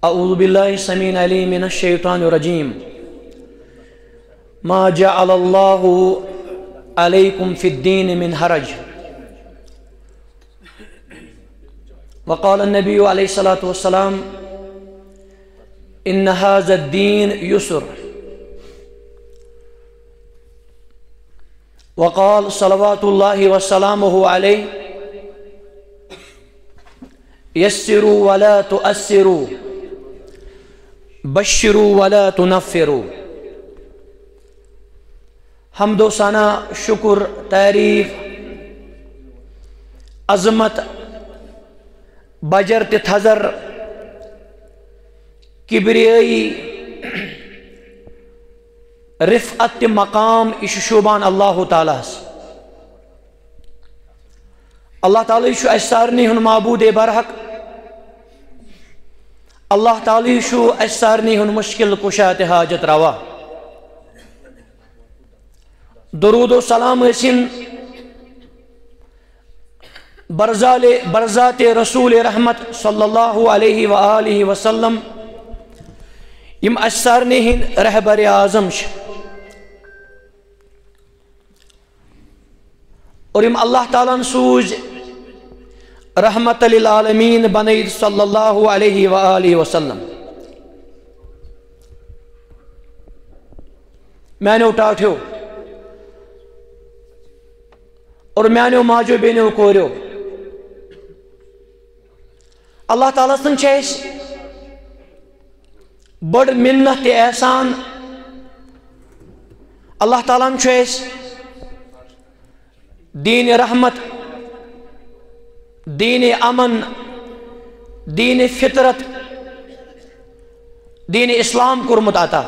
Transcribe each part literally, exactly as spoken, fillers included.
أعوذ بالله السميع العليم من الشيطان الرجيم. ما جعل الله عليكم في الدين من حرج. وقال النبي عليه الصلاة والسلام: إن هذا الدين يسر. وقال صلوات الله وسلامه عليه: يسروا ولا تعسروا، بشروا ولا تنفروا. حمد و ثنا، شکر، تعریف، عظمت، بجر تہٕ تھزر، کبریٲیی، رفعت تہٕ مقام، یہِ چھُ شوٗبان اللہ تعالیٰ ہس۔ اللہ تعالیٰ چھُ اَسہِ سارنٕے ہُنٛد معبوٗدِ برحق۔ اللہ تعالیٰ چھُ اَسہِ سارنٕے ہُنٛد مُشکِل کُشا تہٕ حاجت روا۔ درود و سلام ٲسِن برزال، برزات رسول رحمت صلی اللہ علیہ و آلہ وسلم، یِم اَسہِ سارنٕے ہٕنٛدۍ رہبر اعظم چھِ۔ اور یِم اللہ تعالیٰ ہن سوٗزۍ رحمت للعالمین بنٲیِتھ صلی اللہ علیہ و آلہ وسلم۔ میانیو ٹاٹھیو اور میانیو ماجو بیٚنیو کوریو، اللہ تعالیٰ سٕنٛز چھِ اَسہِ بٔڑ منت تہٕ احسان۔ اللہ تعالیٰ ہن چھُ اَسہِ دین رحمت، دین امن، دین فطرت، دین اسلام کوٚرمُت عطا۔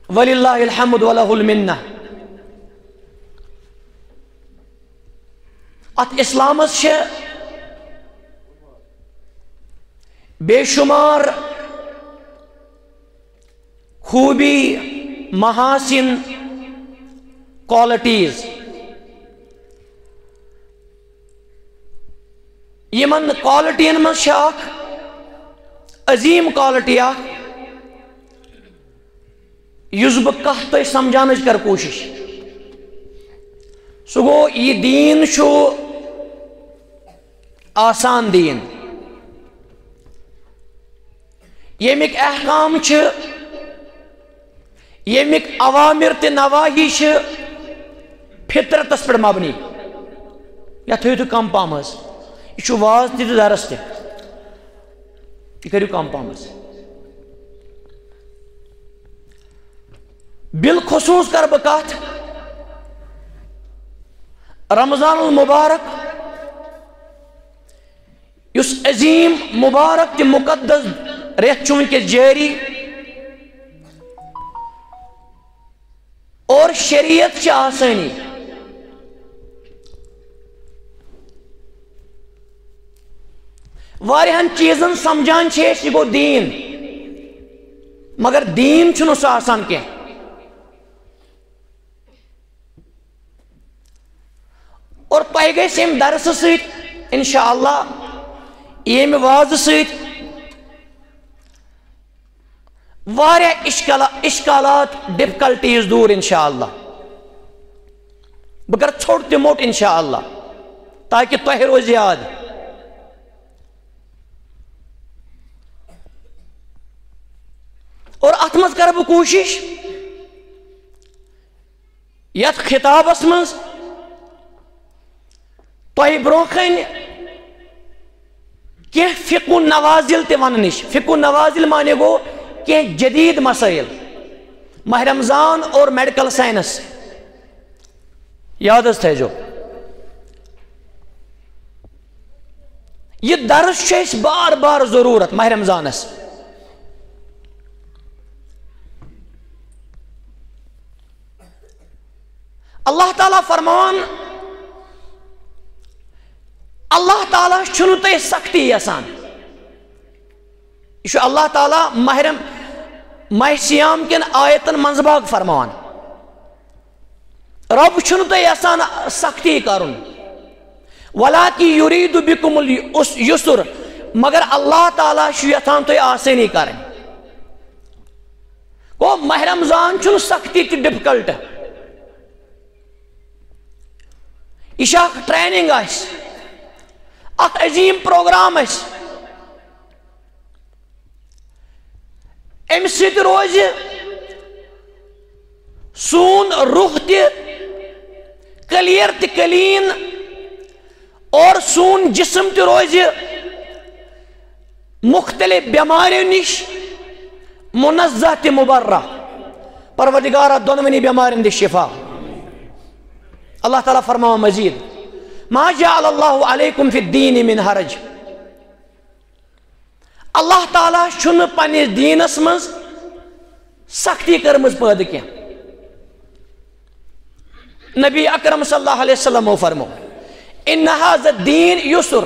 وللہ الحمد ولہ المنہ۔ اتھ اسلامس چھِ بے شمار خوٗبی، محاسن، qualities۔ یِمن qualityین منٛز چھِ اکھ عظیٖم quality اکھ، یُس بہٕ کتھ تۄہہِ سمجھاونٕچ کرٕ کوٗشش۔ سُہ گوٚو، یہِ دیٖن چھُ آسان دیٖن۔ ییٚمِکۍ احکام چھِ، ییٚمِکۍ اوامر تہٕ نواہی چھِ فطرتس پٮ۪ٹھ مبنی۔ یتھ تھٲیِو تُہۍ کم پہم حظ۔ یہِ چھُ واز تہِ تہٕ درس تہِ۔ یہِ کٔرِو کم پہم حظ۔ بالخصوص کرٕ بہٕ کتھ رمضان المبارک، یُس عظیٖم، مُبارک تہٕ مُقدس رٮ۪تھ چھُ وٕنکیٚس جٲری، اور شریعت چھِ آسٲنی۔ واریاہن چیٖزن سمجھان چھِ أسۍ، یہِ گوٚو دیٖن، مگر دیٖن چھُنہٕ سُہ آسان کینٛہہ۔ اور تۄہہِ گژھِ ییٚمہِ درسہٕ سۭتۍ، انشاءاللہ، ییٚمہِ وازٕ سۭتۍ واریاہ اشکالا-، اشکالات، difficulties دوٗر انشاءاللہ۔ بہٕ کرٕ ژھوٚٹ تہِ موٚٹ انشاءاللہ، تاکہ تۄہہِ روزِ یاد۔ اور اتھ منٛز کرٕ بہٕ کوٗشش یتھ خطابس منٛز تۄہہِ برونٛہہ کنہِ کینٛہہ فقہ النوازل تہِ وننٕچ۔ فقہ النوازل معنی گوٚو کینٛہہ جدید مسائل، ماہ رمضان اور medical science۔ یاد حظ تھٲیزیو، یہِ درس چھُ اَسہِ بار بار ضروٗرت ماہ رمضانس۔ اللہ تعالیٰ فرماوان، اللہ تعالیٰ چھُنہٕ تۄہہِ سختی یژھان۔ یہِ چھُ اللہ تعالیٰ ماہ رم-، ماہ صیام کٮ۪ن آیتن منٛز باغ فرماوان۔ رب چھُنہٕ تۄہہِ یژھان سختی کرُن۔ وَلَٰكِن يُرِيدُ بِكُمُ الْيُسْرَ، مگر اللہ تعالیٰ چھُ یژھان تۄہہِ آسٲنی کرٕنۍ۔ گوٚو، ماہ رمضان چھُنہٕ سختی تہِ ڈفیکلٹ۔ یہِ چھِ اکھ ٹریننگ اَسہِ، اکھ عظیٖم پروگرام اَسہِ۔ اَمہِ سۭتۍ روزِ سون روح تہِ کلیر تہٕ کلین، اور سون جسم تہِ روزِ مختلف بیماریوں نِش منزہ تہٕ مبرہ۔ پروردگارا، دۄنوٕنی بیمارٮ۪ن دِ شفا۔ اللہ تعالیٰ فرماوان مزید، ما جعل اللہ علیکم فی الدین من حرج۔ اللہ تعالیٰ چھُنہٕ پننِس دیٖنس منٛز سختی کٔرمٕژ پٲدٕ کینٛہہ۔ نبی اکرم صلی اللہ علیہ وسلمو فرمو، ان هذا الدین یسر،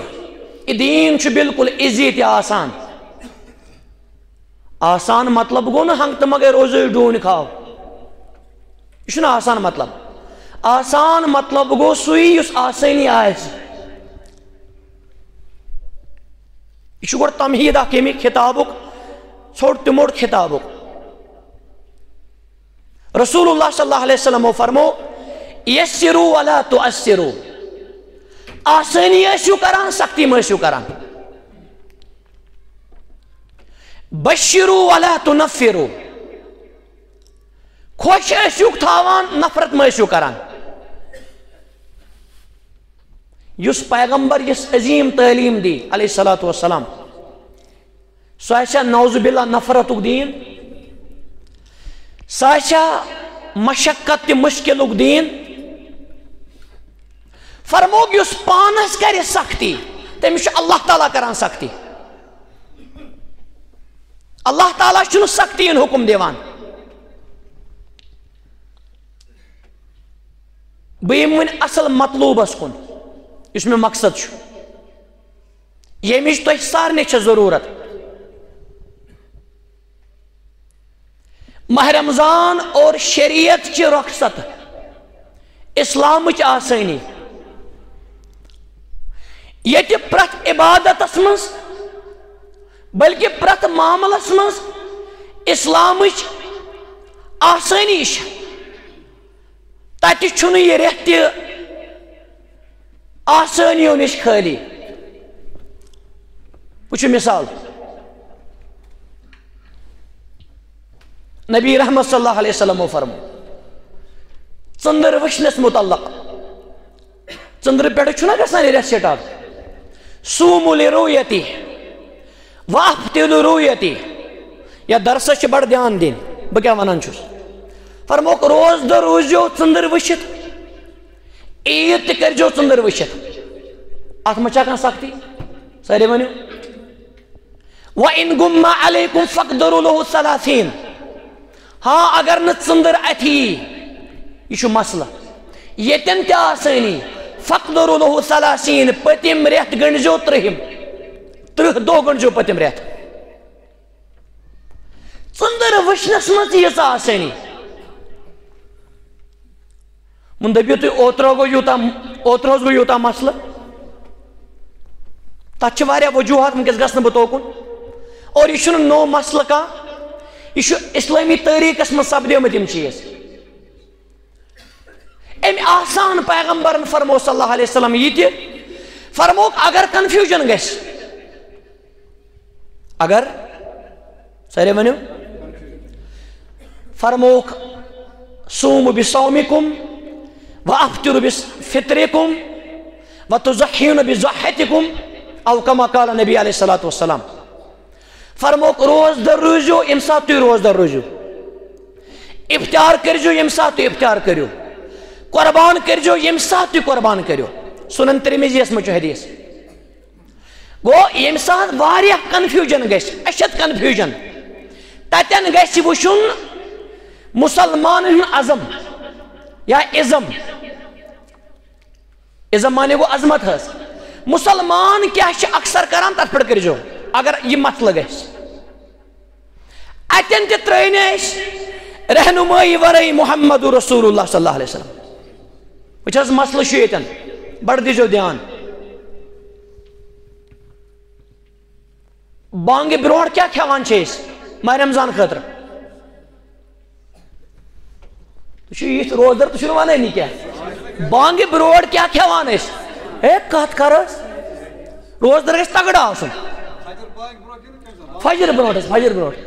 یہِ دیٖن چھُ بالکل ایزی تہٕ آسان۔ آسان مطلب گوٚو نہٕ ہنٛگ تہٕ منٛگے روزو ڈوٗنۍ کھاو، یہِ چھُنہٕ آسان مطلب۔ آسان مطلب گوٚو سُے یُس آسٲنی آسہِ۔ یہِ چھُ گۄڈٕ تمہیٖد اکھ ییٚمہِ خطابُک، ژھوٚٹ تہٕ موٚٹ خطابُک۔ رسول اللہ صلی اللہ علیہ وسلمو فرمو، یسروا ولا تعسروا، آسٲنی ٲسِو کران، سختی مہ ٲسِو کران۔ بشروا ولا تنفروا، خۄش ٲسِو تھاوان، نفرت مہ ٲسِو کران۔ یُس پیغمبر یُس عظیٖم تعلیٖم دی علیہ الصلوۃ والسلام، سُہ آسیا نعوذ باللہ نفرتُک دیٖن؟ سُہ آسیا مشقت تہٕ مشکلُک دیٖن؟ فرمووُکھ، یُس پانس کرِ سختی، تٔمِس چھُ اللہ تعالیٰ کران سختی۔ اللہ تعالیٰ چھُنہٕ سختی ہُنٛد حُکم دِوان۔ بہٕ یِمہٕ وۄنۍ اصل مطلوبس کُن، یُس مےٚ مقصد چھُ، ییٚمِچ تۄہہِ سارنٕے چھےٚ ضروٗرت۔ ماہ رمضان اور شریعت چہِ رخصت، اسلامٕچ آسٲنی، ییٚتہِ پرٛٮ۪تھ عبادتس منٛز، بلکہِ پرٛٮ۪تھ معاملس منٛز اسلامٕچ آسٲنی چھےٚ۔ تتہِ چھُنہٕ یہِ رٮ۪تھ تہِ آسٲنیو نِش خٲلی۔ وٕچھِو مثال، نبی رحمت صلی اللہ علیہ وسلمو فرمو ژٔنٛدٕر وٕچھنس متعلق، ژٔنٛدٕر پٮ۪ٹھٕ چھُنہ گژھان یہِ رٮ۪تھ سٹارٹ، صوموا لرؤیتہ وافطروا لرؤیتہ۔ یا درسس چھِ بڑٕ دھیان دِنۍ، بہٕ کیٛاہ ونان چھُس۔ فرموکھ، روزدٕ روٗزِو ژٔنٛدٕر وٕچھِتھ، عیٖد تہِ کٔرۍزیو ژٔنٛدٕر وٕچھِتھ۔ اتھ منٛز چھا کانٛہہ سختی؟ سٲری ؤنِو۔ وَإِن غُمَّ عَلَيْكُمْ فَاقْدُرُوا لَهُ ثَلَاثِينَ۔ ہاں، اگر نہٕ ژٔنٛدٕر اَتھِ یی، یہِ چھُ مسلہٕ۔ ییٚتٮ۪ن تہِ آسٲنی، فَاقْدُرُوا لَهُ ثَلَاثِينَ، پٔتِم رٮ۪تھ گٔنٛڈزیو ترٛہِم، ترٕٛہ دۄہ گٔنٛڈزیو پٔتِم رٮ۪تھ۔ ژٔنٛدٕر وٕچھنَس منٛز تہِ ییٖژاہ آسٲنی۔ وۄنۍ دٔپِو تُہۍ، اوترٕ گوٚو یوٗتاہ، اوترٕ حظ گوٚو یوٗتاہ مسلہٕ۔ تَتھ چھِ واریاہ وجوٗہات، وٕنکیٚس گژھٕ نہٕ بہٕ توکُن۔ اور یہِ چھُنہٕ نوٚو مسلہٕ کانٛہہ، یہِ چھُ اِسلٲمی تٲریٖخَس منٛز سپدیمٕتۍ یِم چیٖز۔ أمۍ آسان پیغمبرن فرمو صلی اللہ علیہ وسلم یہِ تہِ، فرموکھ اگر کنفیوجن گژھِ، اگر، سٲری ؤنِو، فرموکھ، صوموا بصومکم وافطروا بفطرکم وتضحون بضحتکم، او کما قال نبی علیہ الصلوۃ والسلام۔ فرموکھ، روزدر روٗزِو ییٚمہِ ساتہٕ تُہۍ روزدر روٗزِو، افطار کٔرۍزیو ییٚمہِ ساتہٕ تُہۍ افطار کٔرِو، قربان کٔرۍزیو ییٚمہِ ساتہٕ تُہۍ قربان کٔرِو۔ سنن ترمذیَس منٛز چھُ حدیث۔ گوٚو، ییٚمہِ ساتہٕ واریاہ کنفیوجن گژھِ، اشد کنفیوجن، تتٮ۪ن گژھِ وٕچھُن مسلمانن ہُنٛد عزم یا ازم۔ ازم معنی گوٚو عظمت حظ۔ مسلمان کیٛاہ چھِ اکثر کران، تتھ پٮ۪ٹھ کٔرۍزیو، اگر یہِ مسلہٕ گژھِ۔ اتٮ۪ن تہِ ترٛٲے نہٕ أسۍ رہنمٲیی ورٲے محمد رسول اللہ صلی اللہ علیہ وسلم۔ وٕچھ حظ، مسلہٕ چھُ ییٚتٮ۪ن، بڑٕ دیٖزیو دھیان۔ بانگہِ برونٛٹھ کیٛاہ کھٮ۪وان چھِ أسۍ ماہِ رمضان خٲطرٕ؟ تُہۍ چھِو یِتھ روزدر، تُہۍ چھِو نہٕ وَنٲنی کینٛہہ۔ بانگہِ برونٛٹھ کیٛاہ کھٮ۪وان أسۍ؟ ہے، کَتھ کَر حظ؟ روزدر گژھِ تگڑا آسُن۔ فجر برونٛٹھ حظ، فجر برونٛٹھ۔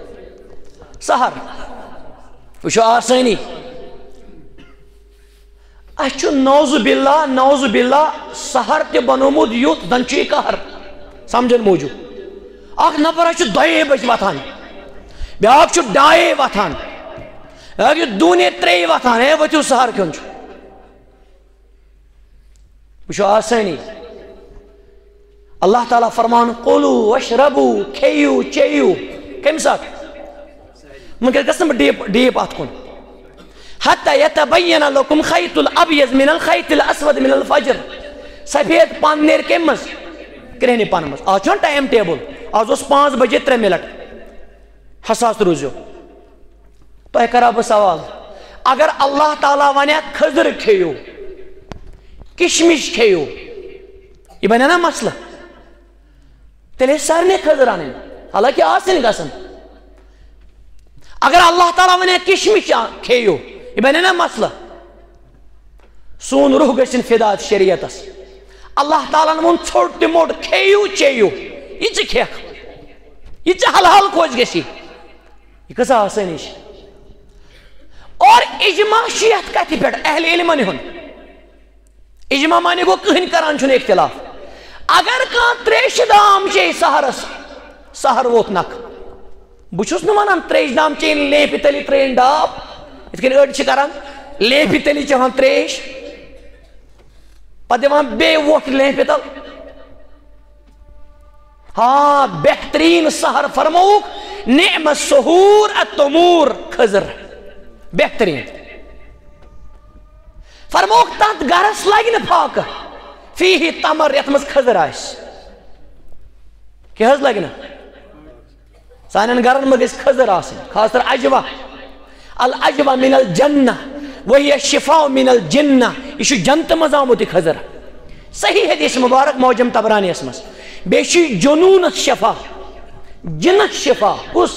سحر۔ وٕچھو آسٲنی۔ اَسہِ چھُ نعوذ باللہ، نعوذ باللہ، سحر تہِ بنومُت یُتھ زن چھُ یہِ قہر۔ سمجھن موٗجوٗب۔ اکھ نفر حظ چھُ دۄیے بجہِ وۄتھان، بیٛاکھ چھُ ڈایے وۄتھان، بیٛاکھ چھُ دوٗنے ترٛیٚیہِ وۄتھان، ہے، ؤتھِو سحر کھیوٚن چھُ۔ وٕچھو آسٲنی۔ اللہ تعالیٰ فرمان، "کُلوٗ وَشرَبوٗ"، کھیٚیِو، چیٚیِو۔ کَمہِ ساتہٕ؟ وٕنکیٚس گژھٕ نہٕ بہٕ ڈیٖپ، ڈیٖپ اَتھ کُن۔ "حَتَّى يَتَبَيَّنَ لَكُمُ الْخَيْطُ الْأَبْيَضُ مِنَ الْخَيْطِ الْأَسْوَدِ مِنَ الْفَجْرِ"۔ سفید پَن نیرِ کَمہِ منٛز؟ کرٛہنہِ پَنہٕ منٛز۔ آز چھُنہ ٹایم ٹیبل، آز اوس پانٛژھ بجے ترٛےٚ مِنٹ۔ حساس روٗزِو۔ تۄہہِ کرا بہٕ سوال، اگر اللہ تعالیٰ ونہِ ہا، "کھٔزٕر کھیٚیِو، کشمش کھیٚیِو"، یہِ بنہِ نا مسلہٕ؟ تیٚلہِ ٲسۍ سارنٕے کھٔزٕر انٕنۍ، حالانکہِ آسٕنۍ گژھن۔ اگر اللہ تعالیٰ ونہِ ہا، "کشمش کھیٚیِو"، یہِ بنہِ نا مسلہٕ؟ سون روح گژھِ فدا شریعتس۔ اللہ تعالیٰ ہن ووٚن ژھوٚٹ تہٕ موٚٹ، "کھیٚیِو چیٚیِو"، یہِ ژٕ کھٮ۪کھ، یہِ ژےٚ حلال خۄش گژھی۔ یہِ کۭژاہ آسٲنی چھِ۔ اور اجماع چھُ یتھ کتھِ پٮ۪ٹھ اہل علمن ہُنٛد۔ اجماع معنی گوٚو کٕہٕنۍ کران چھُنہٕ اختلاف۔ اگر کانٛہہ تریشہِ دام چیٚیہِ سحرس، سحر ووت نکھٕ۔ بہٕ چھُس نہٕ ونان تریشہِ دام چیٚیِن لیفہِ تلی ترٲیِن ڈاپ، یِتھ کٔنۍ أڑۍ چھِ کران، لیفہِ تلی چٮ۪وان تریش، پتہٕ دِوان بیٚیہِ وۄٹھ لیفہِ تل۔ ہاں، بہترین سحر فرمووُکھ، "نعم السحور التمور"، کھٔزٕر۔ بہترین۔ فرمووُکھ، "تتھ گرس لگہِ نہٕ فاقہٕ، فیہ تمر"، یتھ منٛز کھٔزٕر آسہِ۔ کیٛاہ حظ لگہِ نہٕ؟ سانٮ۪ن گرن منٛز گژھِ کھٔزٕر آسٕنۍ، خاص طور عجوہ۔ العجوہ من الجنہ، وہی شفاء من الجنہ۔ یہِ چھُ جنتہٕ منٛز آمُت یہِ کھٔزٕر۔ صحیح حدیث مبارک معجم طبرانیَس منٛز۔ بیٚیہِ چھُ جنوٗنس شفا، جنس شفا۔ کُس؟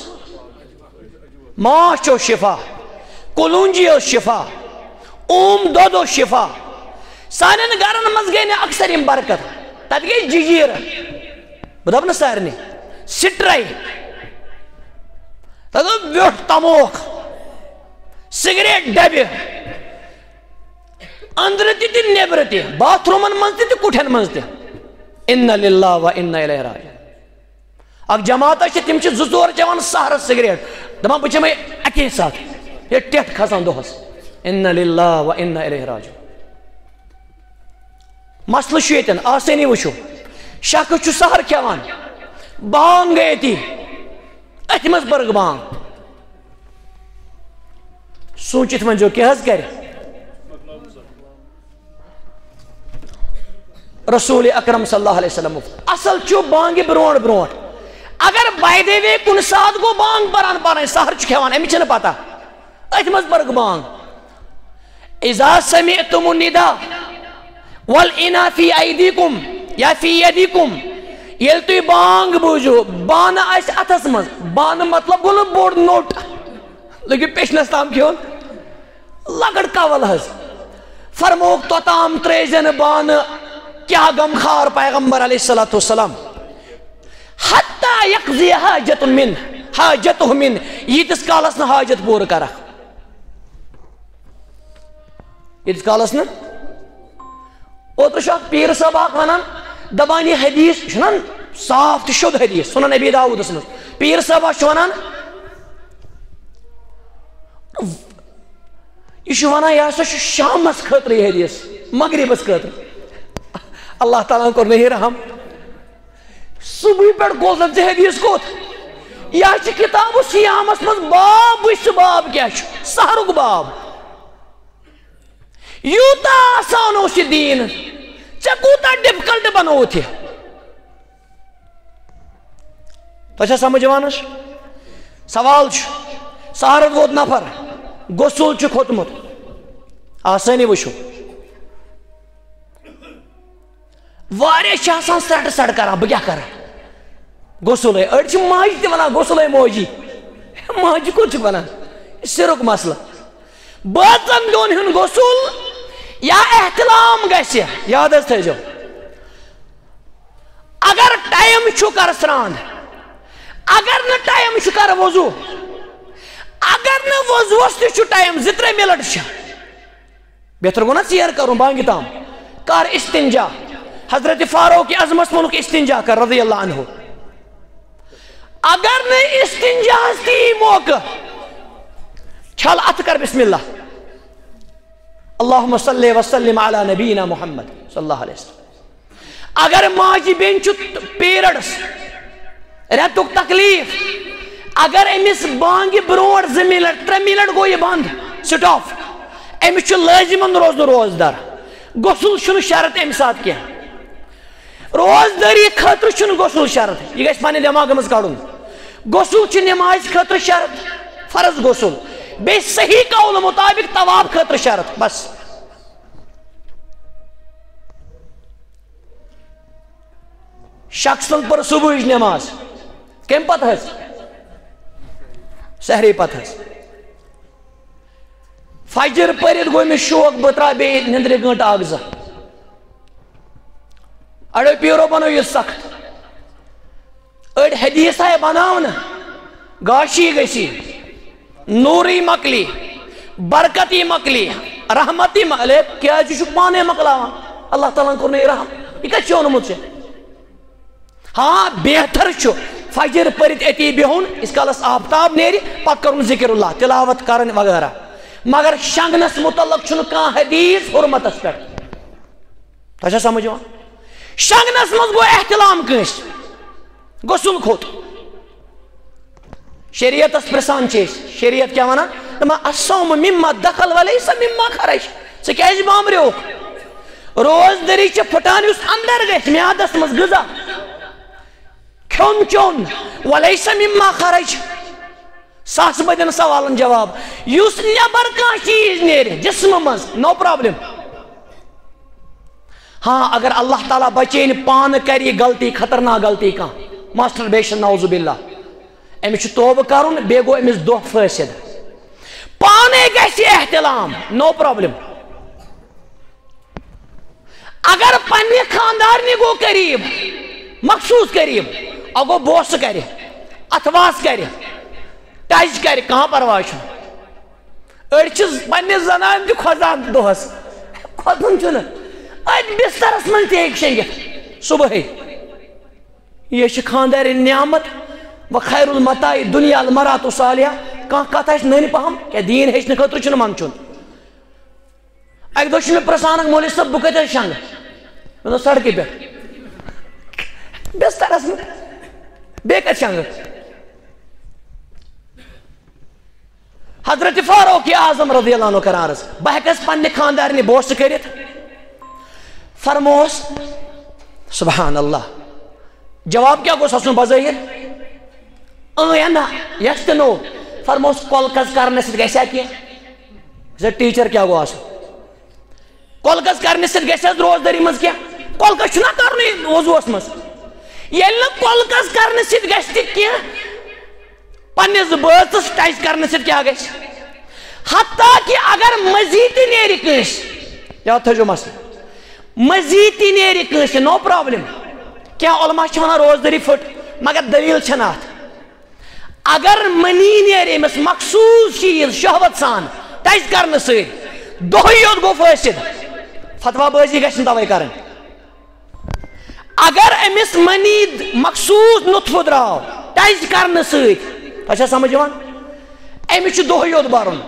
ماچھ اوس شفا، کلونجی اوس شفا، اوم دۄد اوس شفا۔ سانٮ۪ن گرن منٛز گٔے نہٕ اکثر یِم برکت، تتہِ گٔے ججیٖرٕ۔ بہٕ دَپہٕ نہٕ سارنٕے، سٹرے۔ تَتھ اوس ویوٚٹھ تموکھ، سگریٹ ڈبہِ، أنٛدرٕ تہِ تہٕ نیٚبرٕ تہِ، باتھ روٗمن منٛز تہِ تہٕ کُٹھٮ۪ن منٛز تہِ۔ انا للہ و انا الیہ راجعون۔ اکھ جماعت چھِ، تِم چھِ زٕ ژور چٮ۪وان سحرس سگریٹ، دَپان، "بہٕ چٮ۪مے اَکے ساتہٕ"، یہِ ٹٮ۪ٹھ کھسان دۄہس۔ انا للہ و انا الیہ راجعون۔ مسلہٕ چھُ ییٚتٮ۪ن، آسٲنی وٕچھِو۔ شخص چھُ سحر کھٮ۪وان، بانگ گٔے أتی، أتھۍ منٛز پٔرٕکھ بانگ۔ سوٗنٛچِتھ ؤنۍزیو، کیٛاہ حظ کرِ رسول اکرم صلی اللہ علیہ وسلم؟ اصل چھُ بانگہِ برونٛٹھ برونٛٹھ۔ اگر by the way کُنہِ ساتہٕ گوٚو بانگ پران پران، سحر چھُ کھٮ۪وان، أمِس چھَنہٕ پتہ، أتھۍ منٛز پٔرٕکھ بانگ۔ اذا سمعتم النداء والاناء فی ایدیکم یا فی یدیکم، ییٚلہِ تُہۍ بانگ بوٗزِو، بانہٕ آسہِ اتھس منٛز، بانہٕ مطلب گوٚو نہٕ بوٚڑ نوٚٹ، لٔگِو پیشنس تام کھیوٚن، لۄکٕٹ کول حظ۔ فرمووُکھ، توٚتام ترٛٲیزِ نہٕ بانہٕ۔ کیٛاہ غمخار پیغمبر علیہ الصلوۃ والسلام، حتیٰ یقضی حاجت من، حاجتہ من، ییٖتِس کالس نہٕ حاجت پوٗرٕ کرکھ۔ ییٖتِس کالس نہٕ۔ اوترٕ چھُ اکھ پیٖر صٲب اکھ ونان، دپان، یہِ حدیث چھُنہ صاف تہٕ شوٚد حدیث، سنن ابی داؤدس منٛز۔ پیٖر صٲبا چھُ ونان، یہِ چھُ ونان، یہِ ہسا چھُ شامس خٲطرٕ یہِ حدیث، مغربس خٲطرٕ۔ اللہ تعالیٰ ہن کوٚر مےٚ یہِ رحم۔ صبحٕے پٮ۪ٹھ گوٚو زن ژےٚ حدیث کوٚت؟ یہِ ہا چھِ کتاب الصیامس منٛز باب، وٕچھ سُہ باب کیٛاہ چھُ، سحرُک باب۔ یوٗتاہ آسان اوس یہِ دیٖن، ژےٚ کوٗتاہ difficult بنووُتھ یہِ؟ تۄہہِ چھا سمجھ یِوان حظ؟ سوال چھُ، سحرس ووت نفر، غسل چھُ کھوٚتمُت، آسٲنی وٕچھِو۔ واریاہ چھِ آسان سرٛٹہٕ سرٛٹہٕ کران، بہٕ کیٛاہ کرٕ؟ غسلے، أڑۍ چھِ ماجہِ تہِ وَنان غسلے موجی۔ ماجہِ کوٚت چھِکھ وَنان؟ یہِ چھُ سِرُک مسلہٕ۔ بٲژن دۄن ہُنٛد غسل یا احتلام گژھِ، یاد حظ تھٲیزیو۔ اگر ٹایم چھُ، کر سرٛان۔ اگر نہٕ ٹایم چھُ، کر وضو۔ اگر نہٕ وضوَس تہِ چھُ ٹایم، زٕ ترٛےٚ منٹ چھِ۔ بہتر گوٚو نا ژیر کرُن بانگہِ تام؟ کر استنجا۔ حضرت فاروق اعظمس ووٚنُکھ استنجا کر رضی اللہ عنہ۔ اگر نہٕ استنجاہس تہِ یی موقعہٕ، چھل اتھٕ کر بسم اللہ۔ اللہم صلی وسلم علی نبینا محمد صلی اللہ علیہ وسلم۔ اگر ماجہِ بیٚنہِ چھُ پیریڈس، رٮ۪تُک تکلیف، اگر أمِس بانگہِ برونٛٹھ زٕ منٹ، ترٛےٚ منٹ گوٚو یہِ بنٛد، سٹاپ، أمِس چھُ لٲزِمن روزُن روزدار۔ غسل چھُنہٕ شرط اَمہِ ساتہٕ کینٛہہ۔ روزدٲری خٲطرٕ چھُنہٕ غسل شرط، یہِ گژھِ پننہِ دٮ۪ماغہٕ منٛز کڑُن۔ غسل چھُ نمازِ خٲطرٕ شرط، فرض غسل، بیٚیہِ صحیح قول مطابق طواف خٲطرٕ شرط، بس۔ شخصن پٔر صبحٕچ نماز۔ کمہِ پتہٕ حظ؟ سحری پتہٕ حظ۔ فجر پٔرِتھ گوٚو أمِس شوق، بہٕ ترٛاو بیٚیہِ نِندرِ گٲنٹہٕ اکھ زٕ۔ اڑیو پیٖرو بنٲو یہِ سخت۔ أڑۍ حدیث آے بناونہٕ، گاشی گژھی، نوٗرٕے مۄکلی، برکتی مۄکلی، رحمتی مۄکلے، کیٛازِ چھُکھ پانے مۄکلاوان؟ اللہ تعالیٰ ہن کوٚر نہٕ یہِ رحم، یہِ کتہِ چھُ اوٚنمُت ژےٚ؟ ہاں، بہتر چھُ فجر پٔرِتھ أتی بِہُن، ییٖتِس کالس آفتاب نیرِ، پتہٕ کرُن ذکر اللہ، تلاوت کرٕنۍ وغیرہ۔ مگر شنگنس متعلق چھُنہٕ کانٛہہ حدیث حرمتس پٮ۪ٹھ۔ تۄہہِ چھا سمجھ یِوان؟ شنگنس منٛز گوٚو احتلام کٲنٛسہِ، غسل کھوٚت۔ شریعتس پرژھان چھِ أسۍ، شریعت کیٛاہ ونان؟ دپان، "الصوم مما دخل ولیس مما خرج۔" ژٕ کیٛازِ بامبریوکھ؟ روزدٔری چھِ پھٕٹان یُس اندر گژھِ، میادس منٛز غذا، کھیوٚن چیوٚن، ولیس مما خرج۔ ساسہٕ بٔدٮ۪ن سوالن جواب۔ یُس نٮ۪بر کانٛہہ چیٖز نیرِ جسمہٕ منٛز، no problem۔ ہاں، اگر اللہ تعالیٰ بچٲیِن، پانہٕ کرِ یہِ غلطی، خطرناک غلطی کانٛہہ، masturbation، نعوذ باللہ، أمِس چھُ توبہٕ کرُن، بیٚیہِ گوٚو أمِس دۄہ فٲسِد۔ پانے گژھِ احتلام، no problem۔ اگر پننہِ خاندارنہِ گوٚو قریب، مخصوص قریب، اگر گوٚو بوسہٕ کرِ، اتھواس کرِ، ٹچ کرِ، کانٛہہ پرواے چھُنہٕ۔ أڑۍ چھِ پننہِ زنانہِ تہِ کھۄژان دۄہس، کھۄژُن چھُنہٕ، أتھۍ بسترس منٛز تہِ ہیٚکہِ شیٚنگِتھ صبحٲے۔ یہِ چھِ خاندارِنۍ نعمت، و خیر المتاع دنیا المرات الصالحہ۔ کانٛہہ کتھ آسہِ نٔنۍ پہم، کیٛاہ دیٖن ہیٚچھنہٕ خٲطرٕ چھُنہٕ منٛدچھُن۔ اکہِ دۄہ چھُ مےٚ پرژھان اکھ، "مولوی صٲب، بہٕ کتہِ حظ شنگہٕ؟" مےٚ دوٚپ، "سڑکہِ پٮ۪ٹھ، بسترس منٛز، بیٚیہِ کتہِ شنگہٕ؟" حضرت فاروق اعظم رضی اللہ عنہ کران عرض، بہٕ ہیٚکہٕ حظ پننہِ خاندارنہِ بوسہٕ کٔرِتھ؟ فرموس، سبحان اللہ، جواب کیٛاہ گوٚژھ آسُن بظٲہر؟ اۭں یا نہ، yes تہٕ no۔ فرموس، کۄلکس کرنہٕ سۭتۍ گژھِ ہا کینٛہہ؟ زِ ٹیٖچر کیٛاہ گوٚو آسُن؟ کۄلکس کرنہٕ سۭتۍ گژھِ حظ روزدٲری منٛز کینٛہہ؟ کۄلکس چھُنہ کرنُے وضوٗوس منٛز۔ ییٚلہِ نہٕ کۄلکس کرنہٕ سۭتۍ گژھِ تہِ کینٛہہ، پننِس بٲژس ٹچ کرنہٕ سۭتۍ کیٛاہ گژھِ؟ حتیٰ کہ اگر مٔزی تہِ نیرِ کٲنٛسہِ، یاد تھٲیزیو مسلہٕ، مٔزی تہِ نیرِ کٲنٛسہِ، no problem۔ کینٛہہ علماء چھِ ونان روزدٲری پھٕٹ، مگر دٔلیٖل چھَنہٕ اتھ۔ اگر منی نیرِ أمِس مخصوٗص چیٖز شہوت سان ٹچ کرنہٕ سۭتۍ، دۄہٕے یوت گوٚو فٲسِد، فتویٰ بٲزی گژھِ نہٕ توے کرٕنۍ۔ اگر أمِس منی مخصوٗص نطفہٕ درٛاو ٹچ کرنہٕ سۭتۍ، تۄہہِ چھا سمجھ یِوان؟ أمِس چھُ دۄہٕے یوت برُن۔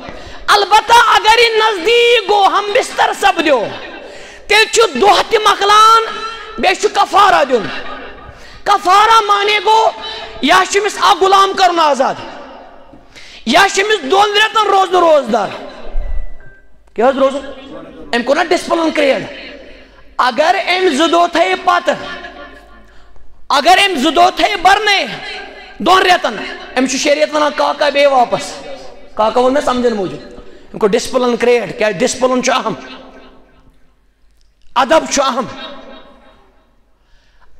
البتہ اگر یہِ نزدیٖک گوٚو، ہم بستر سپدیو، تیٚلہِ چھُ دۄہ تہِ مۄکلان، بیٚیہِ چھُ کفارہ دیُن۔ کفارہ معنی گوٚو، یا چھُ أمِس اکھ غلام کرُن آزاد، یا چھُ أمِس دۄن رٮ۪تن روزُن روزدار۔ کیٛاہ حظ روزُن؟ أمۍ کوٚر نا discipline create۔ اگر أمۍ زٕ دۄہ تھٲے پتہٕ، اگر أمۍ زٕ دۄہ تھٲے برنے دۄن رٮ۪تن، أمِس چھُ شریعت ونان، کاکا بیٚیہِ واپس۔ کاکا ووٚن مےٚ سمجھن موٗجوٗب۔ أمۍ کوٚر discipline create، کیٛازِ discipline چھُ اہم، ادب چھُ اہم۔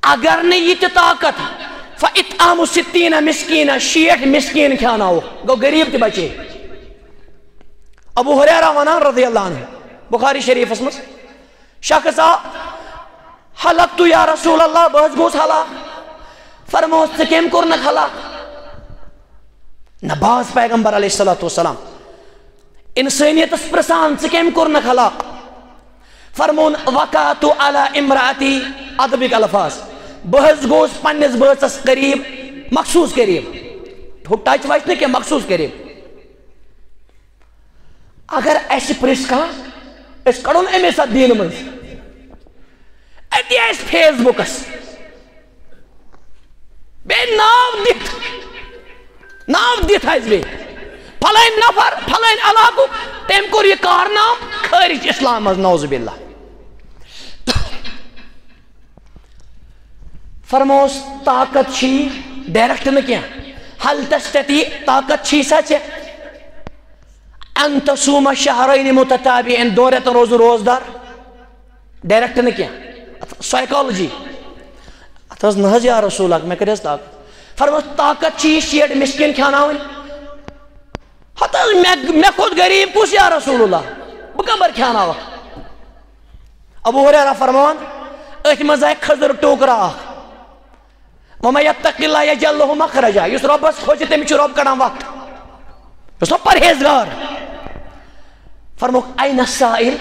اگر نہٕ یہِ تہِ طاقت، فاطعام ستین مسکینا، شیٹھ مسکین کھیاناوو، گو غریب تہ بچے۔ ابو ہریرہ ونان رضی اللہ عنہ، بخاری شریفس منٛز، شخص آو، حلقت یا رسول اللہ، بہٕ حظ گوس ہلاک۔ فرموس، ژٕ کٔمۍ کوٚرنکھ ہلاک؟ نہ، بہٕ حظ پیغمبر علیہ الصلوۃ والسلام، انسانیتس پرژھان، ژٕ کٔمۍ کوٚرنکھ ہلاک؟ فرمون، وقعت علی امراتی، ادبک الفاظ، بہٕ حظ گوس پننِس بٲژس قریب، مخصوص قریب، ہُہ ٹچ وچ نہٕ کینٛہہ، مخصوص قریب۔ اگر اسہِ پرژھ کانٛہہ، أسۍ کڑون أمِس اتھ دیٖنہٕ منٛز۔ أتی آسہِ فیس بُکس بیٚیہِ ناو دِتھ، ناو دِتھ آسہِ بیٚیہِ فلٲنۍ نفر، فلٲنۍ علاقُک، تٔمۍ کوٚر یہِ کارنامہٕ خٲرج اسلام منٛز، نعوذ باللہ۔ فرموس، طاقت چھی ڈائریکٹ نہٕ کینٛہہ، حل تستطیع، طاقت چھی سا ژےٚ، ان تصوم شہرین متتابعین، دۄن رٮ۪تن روزُن روزدار؟ ڈائریکٹ نہٕ کینٛہہ، اتھ سائیکالوجی۔ اتھ حظ نہ حظ یا رسول اللہ، مےٚ کتہِ حظ طاقت؟ فرموس، طاقت چھی یہِ شیٹھ مسکین کھیاناوٕنۍ؟ ہتہٕ حظ مےٚ، مےٚ کھۄتہٕ غریب کُس یا رسول اللہ؟ بہٕ کمہٕ پٲٹھۍ کھیاناوکھ؟ ابو ہریرہ فرماوان، أتھۍ منٛز آیہِ کھٔزٕر ٹوکرا اکھ۔ وَمَن یَتَّقِ اللَّهَ یَجْعَل لَّهُ مَخْرَجًا، یُس رۄبَس کھوژِ، تٔمِس چھُ رۄب کَڑان وَتھ۔ یُس نہٕ پرہیزگار۔ فرمووُکھ، اَیْنَ السَّائِل،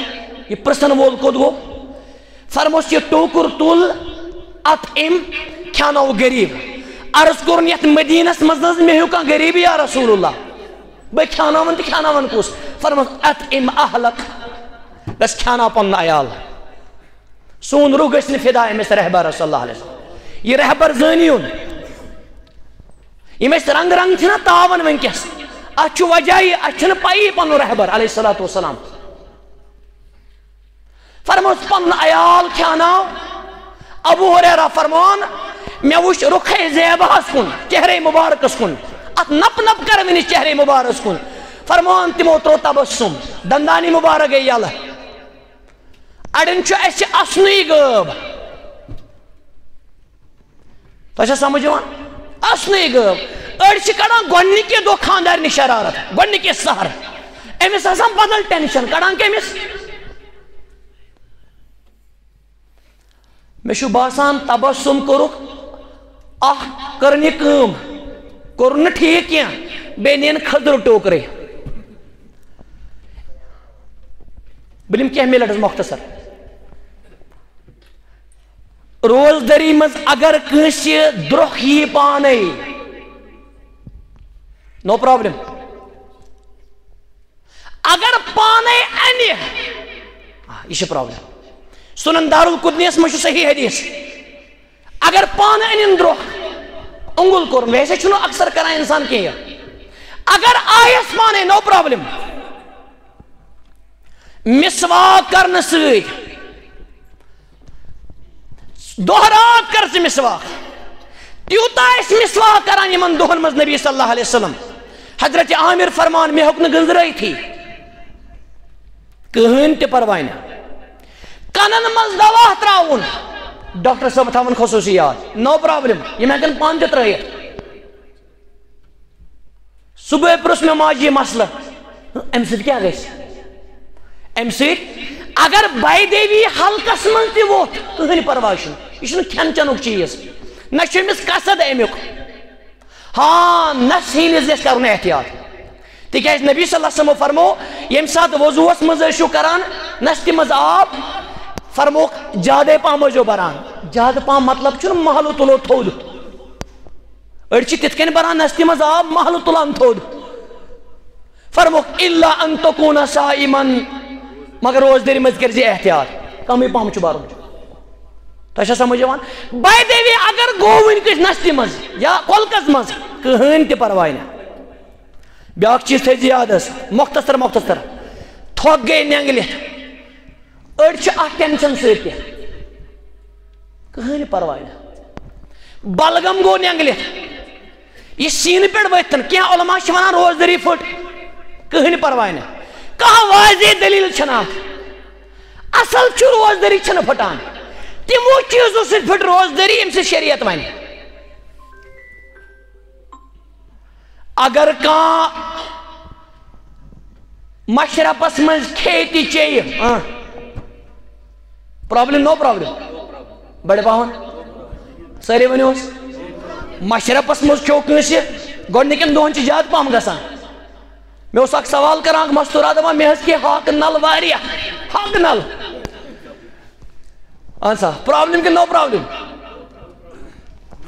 یہِ پرٛژھَن وول کوٚت گوٚو؟ فرمووُس، یہِ ٹوٗکُر تُل، اَطعِم، کھیٛاناو غریٖب۔ عرض کوٚرُن، یَتھ مدیٖنَس منٛز نہٕ حظ مےٚ ہیوٗ کانٛہہ غریٖب یا رسول اللہ؟ بہٕ کھیٛاناوَن تہٕ کھیٛاناوَن کُس؟ فرمووُس، اَطْعِم اَہْلَک، بس کھیٛاناو پَنُن عیال۔ سون روح گژھِ نہٕ فدا أمِس رہبرس صلی اللہ علیہ وسلم۔ یہِ رہبر زٲنِوُن، یِم أسۍ رنگ رنگ چھِنہ تاوان وٕنکیٚس، اَتھ چھُ وجہ یہِ، اَسہِ چھُنہٕ پَیی پَنُن رہبر علیہ الصلوۃ والسلام۔ فرموس، پَنُن عیال کھیٛاناو۔ ابو ہریرہ فرمان، مےٚ وُچھ رُخے زیبہس کُن، چہرے مبارکس کُن، اَتھ نپ نپ کرن وٲنِس چہرے مبارکس کُن۔ فرمان، تِمو ترٛوو تبسم، دندانی مبارک گٔے یلہٕ۔ اڑٮ۪ن چھُ اَسہِ اَسنُے غٲب۔ تۄہہِ چھا سمجھ یِوان؟ اَسنُے غٲب۔ أڑۍ چھِ کڑان گۄڈٕنِکے دۄہ خانٛدارنہِ شرارت، گۄڈٕنِکے سحر۔ أمِس آسان بدل ٹینشن، کڑان کٔمِس؟ مےٚ چھُ باسان تبسم کوٚرُکھ، اکھ کٔرٕن یہِ کٲم، کوٚرُن نہٕ ٹھیٖک کینٛہہ، بیٚیہِ نِن کھٔزرٕ ٹوکرے۔ بہٕ نِمہٕ کینٛہہ منٹ حظ مختصر۔ روزدٔری منٛز اگر کٲنٛسہِ درٛۄکھ یی پانے، no problem۔ اگر پانے انہِ، آ، یہِ چھِ problem۔ سنن دارالقطنیس منٛز چھُ صحیح حدیث۔ اگر پانہٕ أنِن درٛۄکھ، اونٛگُل کوٚرُن، ویسے چھُنہٕ اکثر کران انسان کینٛہہ۔ اگر آیس پانے، no problem۔ مسواک کرنہٕ سۭتۍ دۄہ رات کر ژٕ مسواک۔ تیوٗتاہ ٲسۍ مسواک کران یِمن دۄہن منٛز نبی صلی اللہ علیہ وسلم۔ حضرت عامر فرمان، مےٚ ہیوٚک نہٕ گٔنزرٲیتھٕے۔ کٕہٕنۍ تہِ پرواے نہٕ۔ کنن منٛز دوا تراوُن، ڈاکٹر صٲب تھاوُن خصوٗصی یاد، no problem، یِم ہٮ۪کن پانہٕ تہِ ترٲیِتھ۔ صبحٲے پرُژھ مےٚ ماجہِ یہِ مسلہٕ، اَمہِ سۭتۍ کیٛاہ گژھِ؟ اَمہِ سۭتۍ اگر بے دیوی حلقس منٛز تہِ ووٚتھ، کٕہٕنۍ پرواے چھُنہٕ، یہِ چھُنہٕ کھٮ۪ن چٮ۪نُک چیٖز، نہ چھُ أمِس قصد اَمیُک۔ ہاں، نس ہٕنٛدِس گژھِ کرُن احتیاط، تِکیازِ نبی صلی اللہ علیہ وسلمو فرمو، ییٚمہِ ساتہٕ وضوٗوس منٛز ٲسِو کران، نستہِ منٛز آب، فرموکھ، زیادَے پہم ٲسۍزیو بران۔ زیادٕ پہم مطلب چھُنہٕ محلہٕ تُلو تھوٚد۔ أڑۍ چھِ تِتھ کٔنۍ بران نستہِ منٛز آب، محلہٕ تُلان تھوٚد۔ فرموکھ، الا ان تکون صائما، مگر روزدٲری منٛز کٔرۍ زِ احتیاط، کمٕے پہم چھُ برُن۔ تۄہہِ چھا سمجھ یِوان؟ بے دیوی اگر گوٚو وٕنۍ کٲنٛسہِ نستہِ منٛز یا کۄلکس منٛز، کٕہٕنۍ تہِ پرواے نہٕ۔ بیٛاکھ چیٖز تھٲیزِ یادس، مختصر مختصر، تھۄکھ گٔے نٮ۪نٛگلِتھ۔ أڑۍ چھِ اَتھ ٹینشن سۭتۍ تہِ، کٕہٕنۍ پرواے نہٕ۔ بلغم گوٚو نٮ۪نٛگلِتھ، یہِ سیٖنہٕ پٮ۪ٹھ ؤتھۍ تن، کینٛہہ علماء چھِ وَنان روزدٔری پھٔٹ، کٕہٕنۍ پرواے نہٕ، کانٛہہ واضح دٔلیٖل چھَنہٕ اَتھ۔ اَصٕل چھُ روزدٔری چھَنہٕ پھٕٹان، تِمو چیٖزو سۭتۍ پھٕٹ روزدٔری ییٚمہِ سۭتۍ شریعت وَنہِ۔ اگر کانٛہہ مشرفس منٛز کھیٚیہِ تہِ چیٚیہِ، آ، problem، no problem۔ بڑِ پاہن سٲری ؤنِو حظ، مشرفس منٛز کھیوٚو کٲنٛسہِ، گۄڈٕنِکٮ۪ن دۄہن چھِ زیادٕ پہم گژھان۔ مےٚ اوس اکھ سوال کران، اکھ مستورا، دپان، مےٚ حظ کھے ہاکہٕ نل واریاہ، ہاکہٕ نل۔ اہن سا، problem کِنہٕ no problem؟